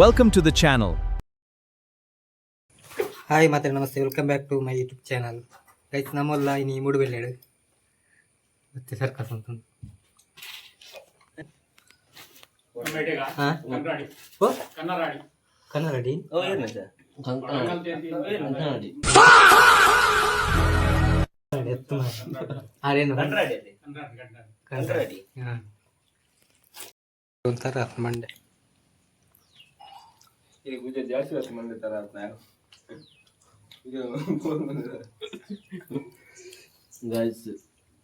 Welcome to the channel. Hi ಮಾತ್ರ, namaste, welcome back to my YouTube channel, guys. ನಮ್ಮಲ್ಲ ಇನಿ ಮೂಡುಬೆಲ್ಲೆಡು ಮತ್ತೆ circus ಅಂತ. ಹಾಂ, ಓ ಕನ್ನಡಿ ಎತ್ತು ಮಾರ್ರೆ. ಆರೇನು ಕನ್ನಡಿ? ಹಾಂ, ಒಂಥರ ಮಂಡೆ. ಜಾಸ್ತಿ ಹೊತ್ತು ಮಂದಿ ತರ. ಗೈಸ್,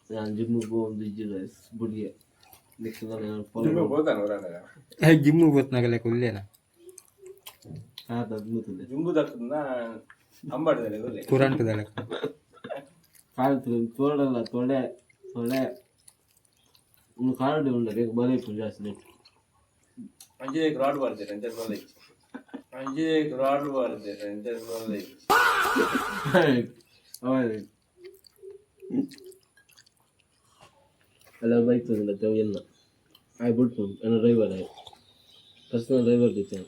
ನಾನು ಜಿಮ್ಗೆ ಹೋಗಿ ಗೈಸ್, ಬುಡಿಗೆ ನೆಕ್ಸ್ಟ್ ನಾನು. ಜಿಮ್ಮು ಗೊತ್ತನಾಗಲ್ಲ ಕುಲ್ಲೇನ. ಜುಂಬು ದಕ್ಕದ ಅಂಬಾಡದಲ್ಲಿ ಗೊಲ್ಲಿ. ಕುರಂಟದಲ್ಲ. ಕಾಲು ತೋಡಲ್ಲ, ತೊಡೆ ತೊಡೆ ಒಂದು ಕಾಲು ಉಂಟು, ಬರೀ ಜಾಸ್ತಿ ನೆಟ್. ಅಂಜೆ ರಾಡ್ ಬರ್ತೀರ ಅಂಜೆ ಬಲ್ಲ, ಅಂಜೆ ರಾಡ್ ಬರ್ತೀರ ಅಂಜೆ ಬಲ್ಲ. ಎಲ್ಲ ಬೈಕ್ ತಂದಿಲ್ಲ ಎಲ್ಲ ಆಯ್ ಬಿಡ್ತು. ನನ್ನ ಡ್ರೈವರ್ ಆಯ್, ಪರ್ಸನಲ್ ಡ್ರೈವರ್ ಟೀಚರ್.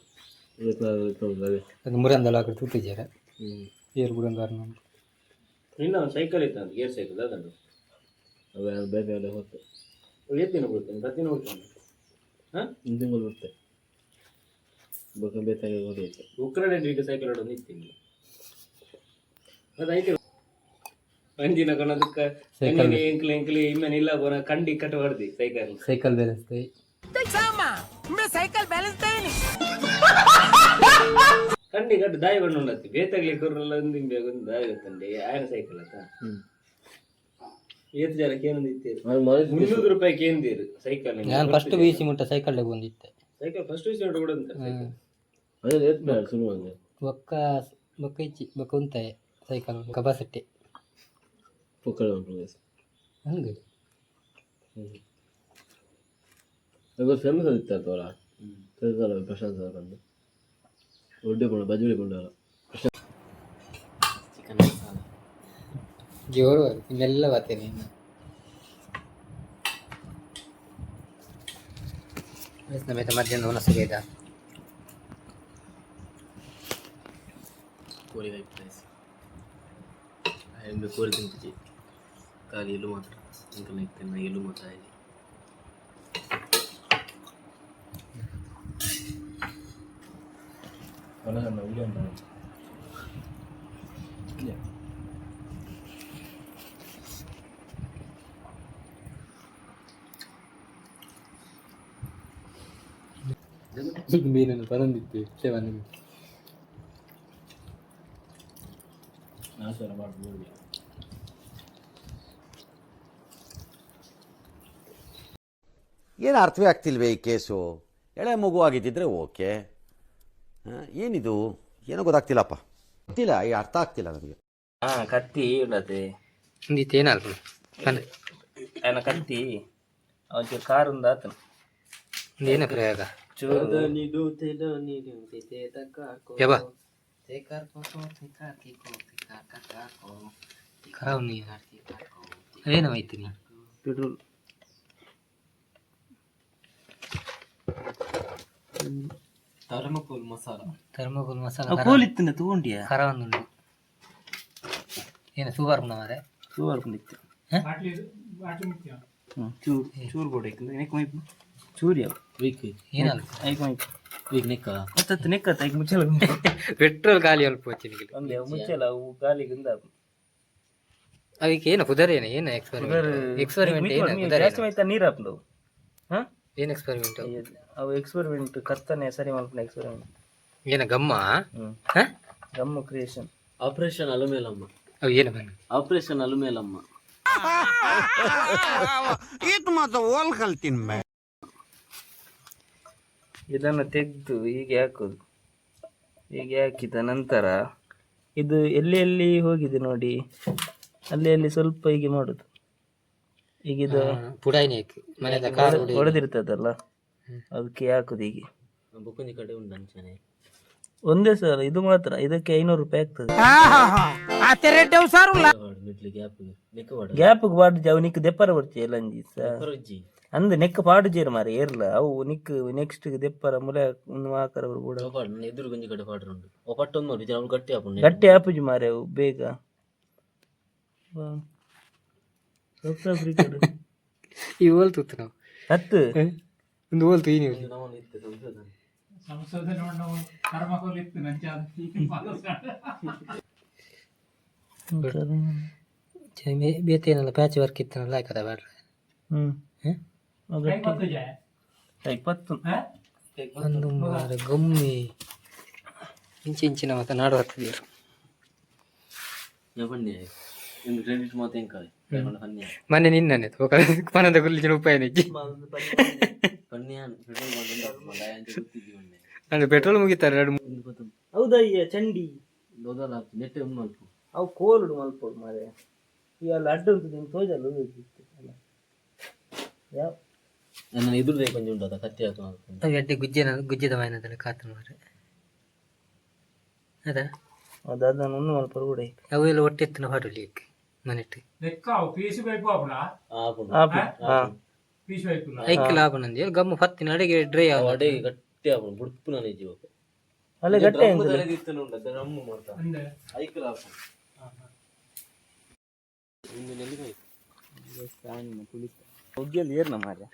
ಅದು ಮುರಂದಲ್ಲ, ಆ ಕಡೆ ತೂತಿದ್ದೀರ. ಹ್ಞೂ. ಏರು ಬುರಂದಾರ. ಇನ್ನ ಒಂದು ಸೈಕಲ್ ಇತ್ತು ಅಂತ, ಗೇರ್ ಸೈಕಲ್ ಅದನ್ನು. ಅವೇ ಬೇರೆ ಎಲ್ಲ ಹೊತ್ತು. ಎಷ್ಟು ದಿನ ಬಿಡ್ತೇನೆ? ಪ್ರತಿದಿನ ಹೋಗ್ತಾನೆ? ಹಾಂ. ಒಂದು ತಿಂಗಳು ಬಿಡ್ತೆ ಬೇಕಾಗಿ ಬೇಕಾಗಿ ಹೊಡೆಯುತ್ತೆ. ಉಕ್ರಡೆ ಈಗ ಸೈಕಲ್ ಹೊಡೋದು ಇತ್ತು. ಅದು ಐತೆ ಅಂಜಿನ ಕಣದಕ್ಕ. ಸೈಕಲ್. ಎಂಕ್ಲೆ ಎಂಕ್ಲೆ ಇಮ್ಮೆನ್ ಇಲ್ಲ ಬೋನ ಕಂಡಿ ಕಟ್ಟ ಹೊಡ್ದಿ ಸೈಕಲ್. Cycle balance. ಕಂಡಿ ಕಟ್ಟು ದಾಯಿ ಬಣ್ಣ ಉಂಡತ್ತಿ ಬೇತಾಗ್ಲಿ ಕೊರ್ರಲ್ಲ ಒಂದಿಂಬೆ ಒಂದು ದಾಯಿ ಗೊತ್ತಂడి ಆಯನ ಸೈಕಲ್ ಅತ್ತ. ಹ್ಞೂ. ಏತ್ ಜನಕ್ಕೆ ಏನೊಂದು ಇತ್ತೀರಿ? ಅದು ಮನೆ. 300 ರೂಪಾಯಿ ಕೇಂದಿರು ಸೈಕಲ್. ನಾನು ಫಸ್ಟ್ ಬಿ ಸಿ ಮುಟ್ಟ ಸೈಕಲ್ ಬಂದಿತ್ತೆ. ಸೈಕಲ್ ಫಸ್ಟ್ ವಿಷಯ ಕೂಡ ಅಂತ ಸೈಕಲ್. ಅದೇ ರೇಟ್ ಬೇಡ ಶುರು ಅಂದ್ರೆ. ಬೊಕ್ಕ ಬೊಕ್ಕ ಇಚ್ಚಿ ಬೊಕ್ಕ ಉಂತಾಯ ಸೈಕಲ್ ಕಬಾಸಟ್ಟೆ. ಪೊಕ್ಕಡೆ ಉಂಟು ಗೈಸ್. ಹಂಗೆ. ಹ್ಞೂ, ಅದು ಫೇಮಸ್ ಇತ್ತು ತೋರ ತಿಳ್ದಲ್ಲ ಪ್ರಶಾಂತ್ ಸರ್ ಬಂದು ಒಡ್ಡೆ ಕೊಂಡ ಬಜುಳಿ ಕೊಂಡಲ್ಲ. ಜೋರು ಮೆಲ್ಲ ಬರ್ತೇನೆ ಇನ್ನು. ನಮ್ಮ ಮಧ್ಯಾಹ್ನ ಒಣಸುಗೆ. ಕೋಳಿ ರೈಸ್, ಕೋಳಿ ತಿಂತಿದ್ವಿ. ಖಾಲಿ ಎಲ್ಲೂ ಮಾತ್ರ ಇಂಕಲ್ ಇರ್ತೇನೆ, ಎಲ್ಲೂ ಮಾತ್ರ ಇಲ್ಲಿ. ಮೀನನ್ನು ಪನೊಂದಿತ್ತು ಇಷ್ಟೇ ಬಂದಿದ್ದು. ಏನು ಅರ್ಥವೇ ಆಗ್ತಿಲ್ವೇ ಈ ಕೇಸು? ಎಳೆ ಮಗು ಆಗಿದ್ದಿದ್ರೆ ಓಕೆ. ಆ, ಏನಿದು ಏನೋ ಗೊತ್ತಾಗ್ತಿಲ್ಲಪ್ಪ, ಗೊತ್ತಿಲ್ಲ, ಈ ಅರ್ಥ ಆಗ್ತಿಲ್ಲ ನನಗೆ. ಹಾ, ಕತ್ತಿ ಉಂಡತೆ. ಒಂದಿತ್ತು ಏನಲ್ಲ ಪನ್. ಆಯನ ಕತ್ತಿ ಅವನಿಗೆ ಕಾರ್ ಒಂದು ಆತನ. ಏನ ಪ್ರಯೋಗ? ಚೂರು. ಯಬ್ಬಾ ಖರಾವ್ ನೀ ಏನು ಐತಿ ನೀ? ಪೆಟ್ರೋಲ್. ಥರ್ಮಕೋಲ್ ಮಸಾಲ. ಥರ್ಮೋಕೋಲ್ ಮಸಾಲ. ಕೋಲ್ ಇತ್ತು ತಗೊಂಡಿಯಾ? ಖರ ಒಂದುಂಡು. ಏನು ಸೂಪರ್ ಮಾರೆ. ಸೂಪರ್ ಇತ್ತು. ಚೂರು ಚೂರು ಬೋಡೈಕ್ ನೆಕ್ ಮೈಪ್ ಚೂರಿ ಅವು. ವೀಕ್. ಏನಲ್ಲ. ಐಕ್ ಮೈಪ್. Weak neck. ಮತ್ತತ್ತು ನೆಕ್ಕತ್ತ ಐಕ್ ಮುಚ್ಚಲ. ಪೆಟ್ರೋಲ್ ಖಾಲಿ ಅಲ್ಪ ಹೋಗ್ತೀನಿ. ಒಂದೇ ಅವು ಮುಚ್ಚಲ, ಅವು ಗಾಲಿಗಿಂದ. ಅದಕ್ಕೆ ಏನು ಪುದರ್? ಏನು ಏನು ಎಕ್ಸ್ಪೆರಿಮೆಂಟ್? ಎಕ್ಸ್ಪೆರಿಮೆಂಟ್ ಏನು ಪುದರ್? ಜಾಸ್ತಿ ಮೈತ ನೀರು ಹಾಕ್ಲು. ಹಾ. ಏನು ಎಕ್ಸ್ಪೆರಿಮೆಂಟ್? ಅವು ಎಕ್ಸ್ಪೆರಿಮೆಂಟ್ ಕತ್ತನೆ ಸರಿ ಮಲ್ಪನ ಎಕ್ಸ್ಪೆರಿಮೆಂಟ್. ಏನ ಗಮ್ಮ? ಹ್ಮ್. ಹಾ. ಗಮ್ಮು ಕ್ರಿಯೇಷನ್. ಆಪರೇಷನ್ ಅಲುಮೇಲಮ್ಮ. ಅವು ಏನು ಬನ್ನಿ. ಆಪರೇಷನ್ ಅಲುಮೇಲಮ್ಮ. ಇದನ್ನು ತೆಗೆದು ಹೀಗೆ ಹಾಕೋದು. ಹೀಗೆ ಹಾಕಿದ ನಂತರ ಇದು ಎಲ್ಲಿ ಎಲ್ಲಿ ಹೋಗಿದೆ ನೋಡಿ, ಅಲ್ಲಿ ಅಲ್ಲಿ ಸ್ವಲ್ಪ ಹೀಗೆ ಮಾಡೋದು. ಈಗ ಇದು ಪುಡಾಯಿನಿ ಮನೆದ ಕಾರ್. ಒಡೆದಿರ್ತದಲ್ಲ, ಅದಕ್ಕೆ ಹಾಕುದು ಹೀಗೆ. ಬುಕ್ಕುಂಜಿ ಕಡೆ ಉಂಟು ಅಂಚನೆ. ಒಂದೇ ಸಲ ಇದು ಮಾತ್ರ. ಇದಕ್ಕೆ 500 ರೂಪಾಯಿ ಆಗ್ತದೆ. ಮಿಡ್ಲಿ ಗ್ಯಾಪ್ ನೆಕ್ಕ ವಾಡ. ಗ್ಯಾಪ್ ಬಾಡ್ ಅವನಿಗೆ ದೆಪ್ಪರ ಬರ್ತಿ ಲಂಜಿ. ಪರಜ್ಜಿ. ಅಂದ್ ನೆಕ್ ಪಾಡು ಜೇರು ಮಾರೆ ಏರ್ಲ ಅವು ನಿಕ್ ನೆಕ್ಸ್ಟ್ ದೆಪ್ಪರ ಮುಲೆ ಒಂದು ಆಕರ ಬೋಡ. ಎದುರು ಗುಂಜಿ ಕಡೆ ಪಾಡ್ರ ಉಂಡು ಓ ಪಟ್ಟೊಂದು ನೋಡಿ ಜನ ಗಟ್ಟಿ ಆಪುಂಡು. ಗಟ್ಟಿ ಆಪುಜಿ ಮಾರೆ ಅವು ಬೇಗ. ವಾ. ಸೌತ್ ಆಫ್ರಿಕಾಡ್. ಈ ಓಲ್ ತೂತು ನಾವು. ಹತ್ತು. ಒಂದು ಓಲ್ ತೂಯಿ ನೀವು. ಬೇತೆ ಏನಲ್ಲ ಪ್ಯಾಚ್ ವರ್ಕ್ ಇತ್ತನಲ್ಲ ಆಯ್ಕದ ಬೇಡ್ರ. ಹ್ಮ್. ಹ್ಮ್? ಅವು ಗಟ್ಟಿ ಇಪ್ಪತ್ತು. ಒಂದು ಮಾರ ಗೊಮ್ಮೆ ಇಂಚಿ ಇಂಚಿನ ಮತ್ತೆ ನಾಡು ಹತ್ತಿದ್ದೀರು. ಬನ್ನಿ ಒಂದು ಕ್ರೆಡಿಟ್ ಮಾತು ಎಂಕಾರೆ ಪನ್ಯ. ಮೊನ್ನೆ ನಿನ್ನನೆ ಪನದ ಗುಲ್ಲಿನ ಉಪಾಯ ನಿಜ್ಜಿ. ಪನ್ಯ ಪೆಟ್ರೋಲ್ ಗೊತ್ತಿದ್ದಿ ಬನ್ನಿ. ನಾನು ಪೆಟ್ರೋಲ್ ಮುಗಿತಾರೆ ಎರಡು. ಹೌದಯ್ಯ ಚಂಡಿ. ದೋದಲ ನೆಟ್ ಒಂದು ಮಲ್ಪ. ಅವು ಕೋಲುಡು ಮಲ್ಪೊಡು ಮಾರೆ ಈ ಅಲ್ಲಿ ಅಡ್ಡ ಉಂಟು ನಿಂಗೆ ತೋಜಲ್ಲ ಅಲ್ಲ ಯಾವ. ನನ್ನ ಎದುರುದೇ ಕೊಂಚ ಉಂಟು ಅದ ಕತ್ತಿ ಆತು ಮಾಡ್ಕೊಂಡು. ಎಡ್ಡೆ ಗುಜ್ಜೆನ ಗುಜ್ಜೆದ ಮಾಯನದಲ್ಲ ಕಾತು ಮಾರೆ ಅದ. ಅದಾದ ನಾನು ಒಂದು ಮಲ್ಪರು ಕೂಡ. ಅವು ಎಲ್ಲ ಒಟ್ಟೆತ್ತಿನ ಹೊರಲಿ ಮನೆಟ್. ಆಪುಂಡು. ಹಾ. ಐಕ್ ಲಾಭ ನಂದಿ ಗಮ್ಮು ಪತ್ತಿನ ಅಡಿಗೆ ಡ್ರೈ ಆಗ. ಅಡೆ ಗಟ್ಟಿ ಆಪುಂಡು ಬುಡ್ಪು ನಾನು ಜೀವಕ್ಕೆ. ಅಲ್ಲೇ ಗಟ್ಟಿ. ಡ್ರಮ್ ಮಾಡ್ತಾ ಐಕಲ್ ಆಪುಂಡು ಒಂದು ನೆಲ್ಲಿಕಾಯಿ. ಉಗ್ಗಿಯಲ್ಲಿ ಏರ್ನ ಮಾರ್ರೆ.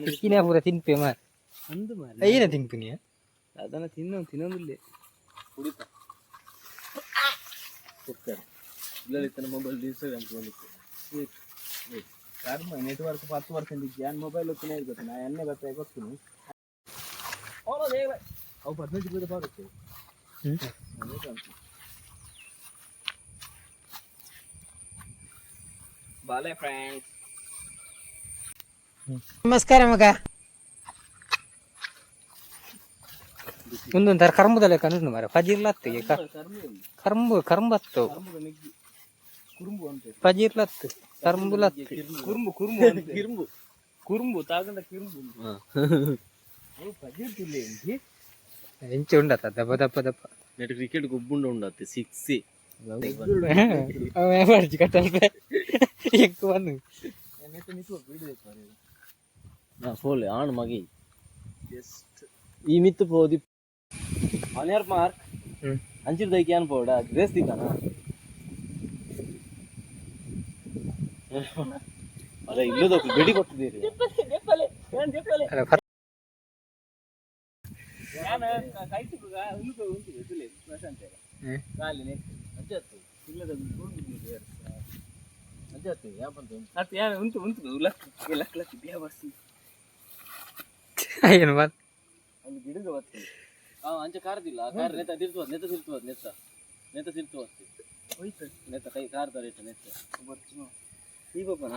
ತಿಕ್ಕಿನ ಪೂರ ತಿನ್ಪೆ ಮಾರ್. ಅಂದು ಮಾರ್ರೆ. ಏನ ತಿನ್ಪಿನಿ? ಅದನ್ನ ತಿನ್ನೋ ತಿನ್ನೋದಿಲ್ಲ. ಕುಡಿತ ಇಲ್ಲ ಮೊಬೈಲ್ ಇನ್ಸ್ಟಾಗ್ರಾಮ್ ಬಂದಿತ್ತು. ಕರ್ಮ ನೆಟ್ವರ್ಕ್ 10% ಇಜ್ಜಿ ನಾನು ಮೊಬೈಲ್ ಹೊತ್ತಿನ ಗೊತ್ತು ನಾ ಎಣ್ಣೆ ಬರ್ತಾ ಗೊತ್ತು ಅವು 15 ರೂಪಾಯಿ ಬರುತ್ತೆ. ಬಾಲೆ ಫ್ರೆಂಡ್ಸ್. ನಮಸ್ಕಾರ ಮಗ. ಒಂದೊಂದು ಕರ್ಮದ ಲೆಕ್ಕ ಉಂಟು ಮಾರ ಫಜಿರ್ಲತ್ತು ಕರ್ಂಬು ಕರ್ಂಬತ್ತು. ಕುರುಂಬು ಅಂತ. ಫಜಿರ್ಲತ್ತು ಕರ್ಂಬುಲತ್ತು. ಕುರುಂಬು ಕುರುಂಬು ಅಂತ ಕಿರುಂಬು ಕುರುಂಬು ತಾಗಂಡ ಕಿರುಂಬು ಅವು ಪಜಿರ್ತಿಲ್ಲ ಇಂಜಿ. ಎಂಚ ಉಂಡತ್ತ ದಪ್ಪ ದಪ್ಪ ದಪ್ಪ. ನೆಟ್ ಕ್ರಿಕೆಟ್ ಗೊಬ್ಬುಂಡು ಉಂಡತ್ತೆ ಸಿಕ್ಸ್. ಅವ ಮಾಡ್ಜಿ ಕಟ್ಟಲ್ಪ ಎಕ್ಕು ಬಂದು. ಫೋಲ್ ಆಣ್ ಮಗಿ ಈ ಮಿತ್ತು ಪೋದಿ ಅನ್ಯಾರ್ ಮಾರ್ಕ್. ಹ್ಮ್. ಅಂಚಿರ್ ದೈಕ್ ಏನ್ ಪೋಡ ಗ್ರೇಸ್ ದಿಕ್ಕಾನ ಅರೆ ಇಲ್ಲದಕ್ಕೆ ಬೆಡಿ ಕೊಟ್ಟಿದ್ದೀರಿ. ಅಲ್ಲ ಹ್ಮ್. ಉಂಟು ಉಂಟು ಲಕ್ ಲಕ್ ಲಕ್ ಬ್ಯಾವರ್ಸಿ. ಏನು ಮಾತ್. ಅಲ್ಲಿ ಗಿಡದ ಬರ್ತದೆ ಆ ಅಂಚೆ ಕಾರ್ದಿಲ್ಲ ಆ ಕಾರ್ ನೆತ್ತ ತಿರ್ತುವ ನೆತ್ತ ತಿರ್ತುವ ನೆತ್ತ ನೆತ್ತ ತಿರ್ತುವ ನೆತ್ತ ಕೈ ಕಾರ್ ತರ ನೆತ್ತ. ಈ ಪಾಪನ.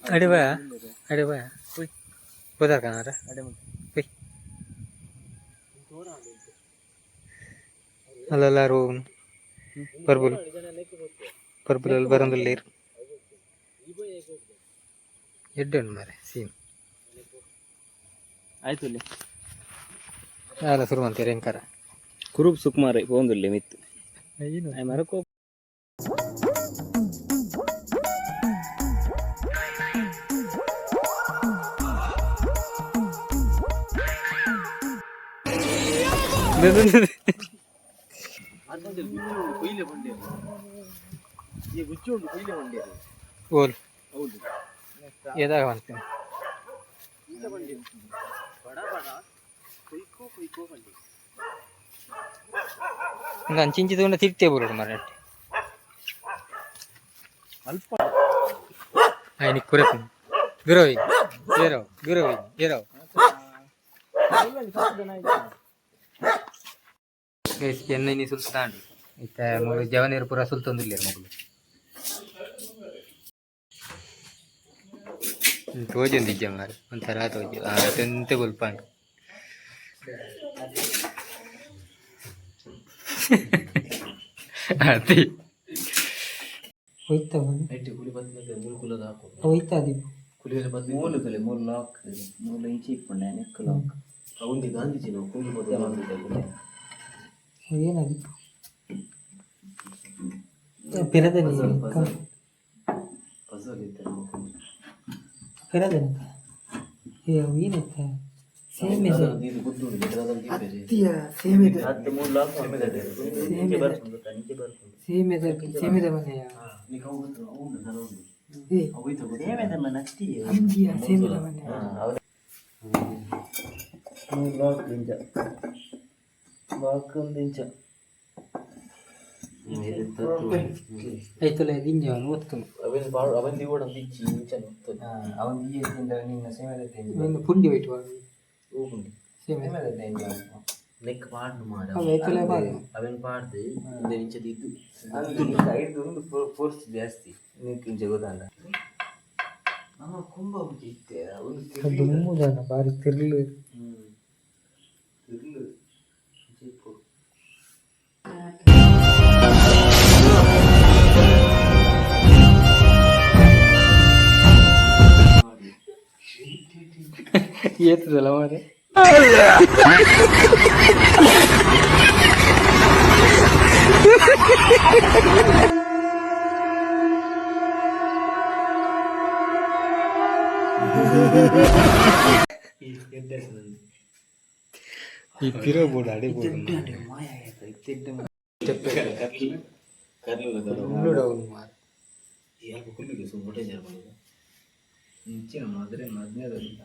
ಅಡಿ ಬಾ ಅಡಿ ಬಾ ಹೋದಾರ ಕಾಣಾರ. ಅಡೆ. ಹೋಯ್ ಅಲ್ಲೆಲ್ಲ ರೂಮ್ ಪರ್ಬುಲ್ ಪರ್ಬುಲ್ ಅಲ್ಲಿ ಬರೋದಿಲ್ಲ ಇರು ಎಡ್ಡೆ ಉಂಟು ಮಾರೆ ಸೀನ್. ಆಯ್ತು ಇಲ್ಲಿ. ಅಲ್ಲ ಶುರು ಅಂತೀರ ಎಂಕಾರ. ಕುರುಬ್ ಸುಕುಮಾರ್ ಪೋಂದುಲ್ಲೆ ಮಿತ್ತು. ಏನು? ಮರಕೋ. ಕೊಯ್ಲೆ ಬಂಡೆ ಈ ಗುಚ್ಚು ಉಂಟು ಕೊಯ್ಲೆ ಬಂಡೆ. ಓಲ್. ಹೌದು. ಏದಾಗ ಅಂತೀನಿ. ಬಡ ಬಡ ಕೊಯ್ಕೋ ಕೊಯ್ಕೋ ಬಂಡೆ. ಒಂದು ಅಂಚಿಂಚಿ ತಗೊಂಡು ತಿರ್ತೇ ಬರೋಡು ಮಾರೆ. ಅಲ್ಪ. ಆಯ್ನಿ ಕುರಪು ದೂರವಿ ಏರೋ ದೂರವಿ ಏರೋ. ಗೈಸ್ ಎಣ್ಣೆ ನೀ ಸುಲ್ತಾಂಡು ಇತ್ತ ಮಗಳು ಜವನೀರು ಪೂರ ಸುಲ್ತೊಂದಿಲ್ಲ ಮಗಳು ತೋಜೊಂದಿಜ್ಜ ಮಾರೆ ಒಂಥರ ತೋಜು ಅದಂತೆ ಗುಲ್ಪಾಂಡು ಅತಿ ಹೋಯ್ತಾ. ಐಟಿ ಕುಲಿ ಬತ್ತಿನ ಮೂರು ಕುಲದ ಹಾಕು. ಹೋಯ್ತಾ ಅದು. ಕುಲಿಯರ ಬತ್ತಿ ಮೂಲು ತುಲೆ ಮೂಲು ಲಾಕ್ ಮೂಲು ಇಂಚಿ ಇಪ್ಪುಂಡೆ ನೆಕ್ ಲಾಕ್. ಅವಂದಿ ಗಾಂಧೀಜಿ ನಾವು ಕುಂಡು. ಏನದು ಪಿರದನಿ? ಪಜಲ್ ಇತ್ತು. ಪಿರದನಿ ಏನಿತ್ತ? ಸೇಮ್ ಇದೆ. ಇದು ಗುದ್ದು ಅತ್ತಿಯ ಸೇಮ್ ಇದೆ. ಹತ್ತು ಮೂರು ಲಾಕ್ ಸೇಮ್ ಇದೆ. ಸೇಮ್ ಇದೆ, ಸೇಮ್ ಇದೆ ಮನೆಯ. ಏ, ಅಂಗಿಯ ಸೇಮ್ ಇದೆ ಮನೆ. ಮೂರು ಲಾಕ್ ಇಂಚ, ಲಾಕ್ ಒಂದು ಇಂಚ. ಐತಲ್ಲ ದಿಂಜ ಓದ್ತು. ಅವನ್ ಬಾಳ ಅವನ್ ದಿವಡ ದಿಚ್ಚಿ ಇಂಚ. ಅವನು ಈ ನಿನ್ನ ಸೇಮದ. ಒಂದು ಪುಂಡಿ ವೈಟ್ ಹೋಗುಂಡಿ. ಸೇಮ್. ನೆಕ್ ಪಾಡ್ನು ಮಾರ. ಅವು ಐತಲ್ಲ ಬಾಲ. ಅವನ್ ಪಾಡ್ದು ಇಂಚದ ಇದ್ದು. ಐದು ಒಂದು ಫೋರ್ಸ್ ಜಾಸ್ತಿ ನಿಂಗೆ ಇಂಚ ಗೊತ್ತಲ್ಲ ನಮ್ಮ ಕುಂಬ ಇತ್ತೆ ಒಂದು. ದುಮ್ಮುದಾನ ಬಾರಿ ತಿರ್ಲು. ಏತದಲ್ಲ ಮಾರೆ. ಈ ತಿರೋ ಬೋರ್ಡ್ ಅಡಿ ಬೋರ್ಡ್ ಡೌನ್ ಮಾರ್. ಮುಂಚಿನ ಮದ್ರೆ ಮದ್ನೇದಲ್ಲ.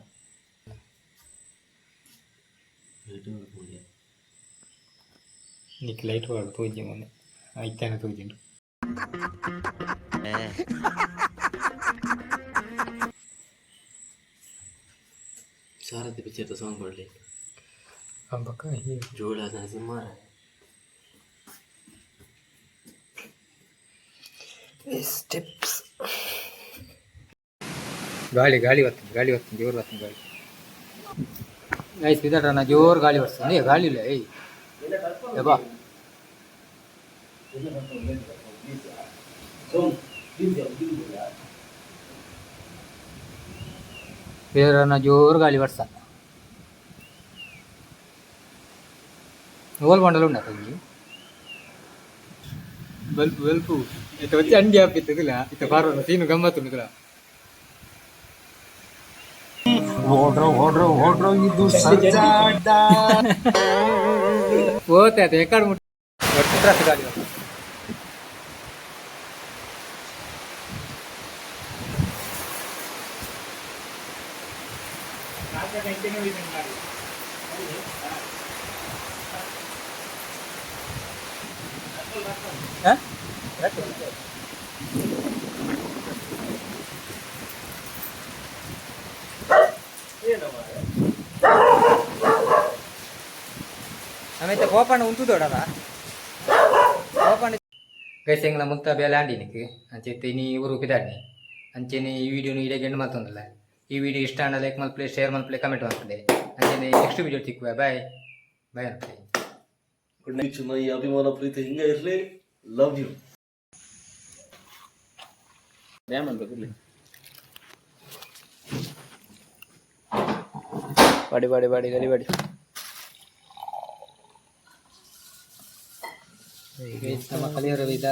ನಿಕ್ ಲೈಟ್ ವಾడు ತೋಜಿ ಮೊನ್ನೆ ಐತಾನೆ ತೋಜಿಂಡು. ಸಾರಥಿ ಪಿಕ್ಚರ್ ಸಾಂಗ್ ಪಾಡ್ಲಿ. ಅಂಬಕ್ಕ. ಜೋಳ ನರಸಿಂಹ. ಸ್ಟೆಪ್ಸ್. ಗಾಳಿ ಗಾಳಿ ಬರ್ತದೆ, ಗಾಳಿ ಬರ್ತದೆ, ಜೋರು ಬರ್ತದೆ ಗಾಳಿ. ಗೈಸ್, ಇದರ ಜೋರು ಗಾಳಿ ಬರ್ತದೆ. ಏ, ಗಾಳಿ ಇಲ್ಲ. ಏಯ್ ಬಾ. ಬೇರೆ ಜೋರು ಗಾಳಿ ವರ್ಷ ಓಲ್ ಮಂಡಲ ಉಂಟಾ ಇಲ್ಲಿ? ಬಲ್ಪ್ ಬಲ್ಪು ಇತ್ತ వచ్చి ಅಂಡಿ ಆಪಿತ್ತದಿಲ್ಲ ಇತ್ತ ಬಾರೋಣ ಸೀನು ಗಮ್ಮತ್ತು ಉಂಟುಲ್ಲ. ಹೋತೆ ಆತ ಎಕ್ಕಡ ಮುಟ್ಟ ಗಾಳಿ ಬರ್ತದೆ. ಹ? ಆಮೇಲೆ ಕೋಪಣ್ಣ ಉಂತುದೋಡದ ಕೋಪಣ್ಣ. ಗೈಸ್, ಎಂಗ್ಲ ಮುತ್ತ ಬೇಲೆ ಆಂಡಿನಿಕ್ ಅಂಚೆ ಇನಿ ಊರು ಪಿದಾಡ್ನಿ. ಅಂಚೆನೆ ಈ ವಿಡಿಯೋನು ಇಡೇ ಗೆಂಡು ಮಲ್ತೊಂದಲ್ಲ. ಈ ವಿಡಿಯೋ ಇಷ್ಟ ಆಂಡ ಲೈಕ್ ಮಲ್ಪಲೆ, ಶೇರ್ ಮಲ್ಪಲೆ, ಕಮೆಂಟ್ ಮಲ್ಪಲೆ. ಅಂಚೆನೆ ನೆಕ್ಸ್ಟ್ ವಿಡಿಯೋ ತಿಕ್ಕುವೆ. ಬಾಯ್ ಬಾಯ್ ಅಂತ. Good night. ಈ ಅಭಿಮಾನ ಪ್ರೀತಿ ಹಿಂಗೆ ಇರಲಿ. Love you. Dam ಅನ್ಬೇಕು. ಬಾಡಿ ಬಾಡಿ ಬಾಡಿ ಗಲಿ ಬಾಡಿ. ಗೈಸ್, ನಮ್ಮ ಕಲಿಯೋರ ಇದ.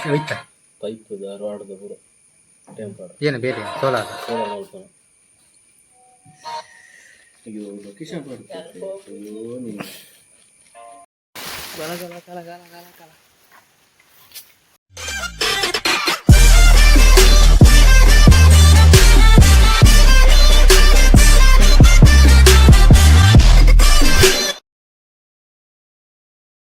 ಹೋಯ್ತಾ? ಪೈಪ್ ರಾಡ್ದ ಪೂರ ಟೆಂಪರ್. ಏನು ಬೇರೆ ಸೋಲಾರ್. ಸೋಲಾರ್ ಮಲ್ಪನ. ಅಯ್ಯೋ, ಲೊಕೇಶನ್ ಅಯ್ಯೋ ನೀನು. ಗಲ ಗಲ ಗಲ ಗಲ ಗಲ ಗಲ.